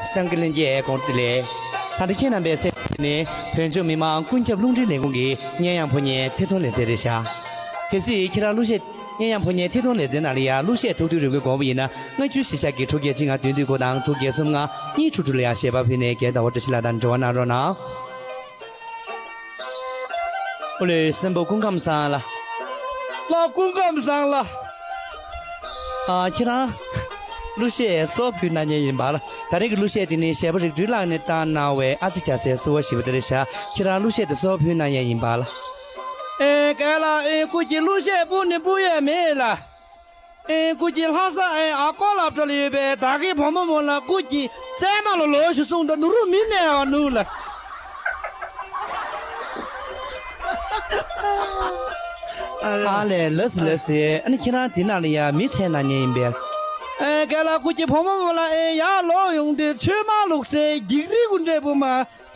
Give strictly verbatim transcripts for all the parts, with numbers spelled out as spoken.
སངས་རྒྱས་ལྷན་རྒྱས་དགོངས་དག་ལེགས། ད་ལྟ་ཁྱེད་རྣམ་པས་གསན་པ་ནི་བོད་ལྗོངས་མི་དམངས་ཀུན་ཁྱབ་རླུང་འཕྲིན་ལས་ཁུངས་ཀྱི་སྙན་དབྱངས་ཕོ་ཉའི་ཐད་གཏོང་ལེ་ཚན་རེད་ཤག་གལ་སྲིད་ཁྱེད་རང་གླུ་གཞས། སྙན་དབྱངས་ཕོ་ཉའི་ཐད་གཏོང་ལེ་ཚན་ནང་ལ་ཡང་གླུ་གཞས་ཐུགས་འདུན་རེ་སྐུལ་དགོས་པ་ཡིན་ན། མངའ་ཁྱུར་གཞིས་ཆགས་ཀྱི་དྲུག་བརྒྱད་གཅིག་ལྔ་བདུན་བདུན་དགུ་དང་དྲུག་བརྒྱད་གསུམ་ལྔ་གཉིས་དྲུག་དྲུག་ལ་ཡང་ཞལ་པར་ཕུལ་ནས་རྒྱལ་དར་འོག་བཀྲ་ཤིས་ལགས་དང་འབྲེལ་བ་གནང་རོགས་གནང་། ཨོ་ལེ། སྲིན་པོ་སྐུ་ཁམས་བཟང་ལགས། ལགས། སྐུ་ཁམས་བཟང་ལགས། ཨ། ཁྱེད་རང་གླུ་གཞས་སོགས་ཕུལ་གནང་མཁན་ཡིན་པ་ལགས། ད་རེས་ཀྱི་གླུ་གཞས་དེ་ནི་ཞལ་པར་རིག་འཕྲུལ་ལགས་ནས་བཏང་གནང་བའི་ཨ་ཅེ་རྒྱ་ཚའི་བསུ་བ་ཞེས་པ་དེ་རེད་ཤག་ཁྱེད་རང་གླུ་གཞས་དེ་སོགས་ཕུལ་གནང་མཁན་ཡིན་པ་ལགས། ཨེ། རྒན་ལགས། ཨེ། སྐུ་མཁྱེན། གླུ་གཞས་ཕུལ་ནི་ཕུལ་ཡས་མེད་ལགས། ཨེ། སྐུ་མཁྱེན། ལྷ་ས། ཨེ། ཨ་ཀོ་སློབ་གྲྭ་ལ་ཡོད་པའི་བདག་གི་བུ་མོ་མོ་ལ་སྐུ་མཁྱེན་བཙས་མ་ལ་ལོག་ཤིག་གསུངས་ཏེ་ནུ་རུ་མི་གནས་པ་ནུ་ལགས། ཨ་ལས། ལགས་སོ་ལགས་སོ། ཨ་ནི་ཁྱེད་རང་དེ་ནང་ལ་ཡ་མི་བཙས་གནང་མཁན་ཡིན་པས། ཨེ། རྒན་ལགས། སྐུ་མཁྱེན། བུ་མོ་མོ་ལ། ཨེ། ཡར་ལོག་ཡོང་སྟེ་ཆོས་མ་ལུག་སའི་འགྱིག་རི་གུ་འདྲས་པོ་མ།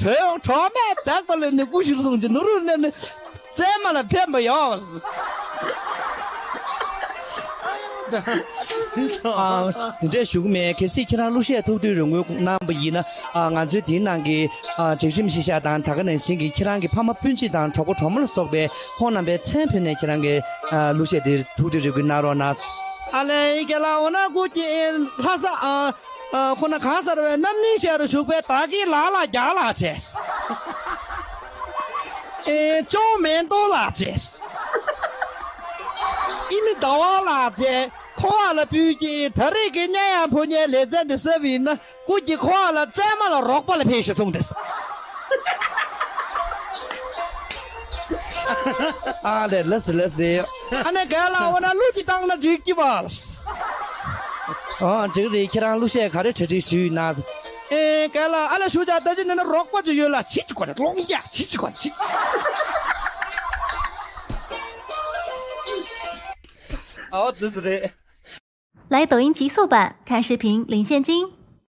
གྲོ་གྲོ་མས་བདག་པ་ལ་ནི་སྐུ་ཞིག་གསུངས་ཏེ་ནུ་རུ་གནས་ནི་བཙས་མ་ལ་ཕན་པ་ཡོད། ཨ། དེ་འདྲས་ཞུ་གི་མེད། གལ་སྲིད་ཁྱེད་རང་གླུ་གཞས་ཐུགས་འདུན་རེ་སྐུལ་གནང་བ་ཡིན་ན། ཨ། ང་ཚོའི་དེའི་ནང་གི། ཨ། སྒྲིག་ཁྲིམས་གཞི་བཞག་དང་ད་ག་ནང་བཞིན་གྱི་ཁྱེད་རང་གི་ཕ་མ་སྤུན་མཆེད་དང་གྲོགས་པོ་གྲོགས་མོ་ལ་སོགས་པའི་ཁོང་རྣམ་པའི་མཚན་ཕུལ་ནས་ཁྱེད་རང་གི། ཨ། གླུ་གཞས་དེ་ཐུགས་འདུན་རེ་སྐུལ་གནང་རོགས་གནང་། ཨ་ལས། ཨེ། རྒན་ལགས། འོ་ན་སྐུ་མཁྱེན། ལྷ་ས། ཨ། ཨ། ཁོ་ན་གང་ཟེར་བའི་རྣམ་གླིང་ཤར་རུ་བཞུགས་པའི་བདག་གི་ལ་ལ་རྒྱ་ལགས་བྱས། ཨེ། ཅོང་མེན་ཏོ་ལགས་བྱས། ཨི་མི་ཟླ་བ་ལགས་བྱས། ཁོ་བ་ལ་ཕུལ་གྱི། ད་རེས་ཀྱི་སྙན་དབྱངས་ཕོ་ཉའི་ལེ་ཚན་འདི་གསན་པ་ཡིན་ན་སྐུ་མཁྱེན། ཁོ་བ་ལ་བཙས་མ་ལ་རོགས་པ་ལ་ཕེབས་ཤིག་གསུངས་ཏེ། ཨ་ལས། ལགས་སོ་ལགས་སོ། ཨ་ནི་རྒན་ལགས། འོ་ན་གླུ་ཅིག་བཏང་ན་འགྲིག་གི་པ། ཨ། འགྲིག་རེད། ཁྱེད་རང་གླུ་གཞས་ག་རེ་གྲ་སྒྲིག་ཞུས་ཡོད་ན། ཨེ། རྒན་ལགས། ཨ་ལས་ཞུ་བྱ་ད་ཅི་ནས་ན་རོགས་པ་ཅིག་ཡོད་ལགས། ཁྱི་ཅིག་གོ་རེ་སློང་རྒྱ། ཁྱི་ཅིག་གོ་རེ་ཁྱི་ཅིག་ཨའོ། དེ་སུ་རེད། 来抖音极速版，看视频领现金。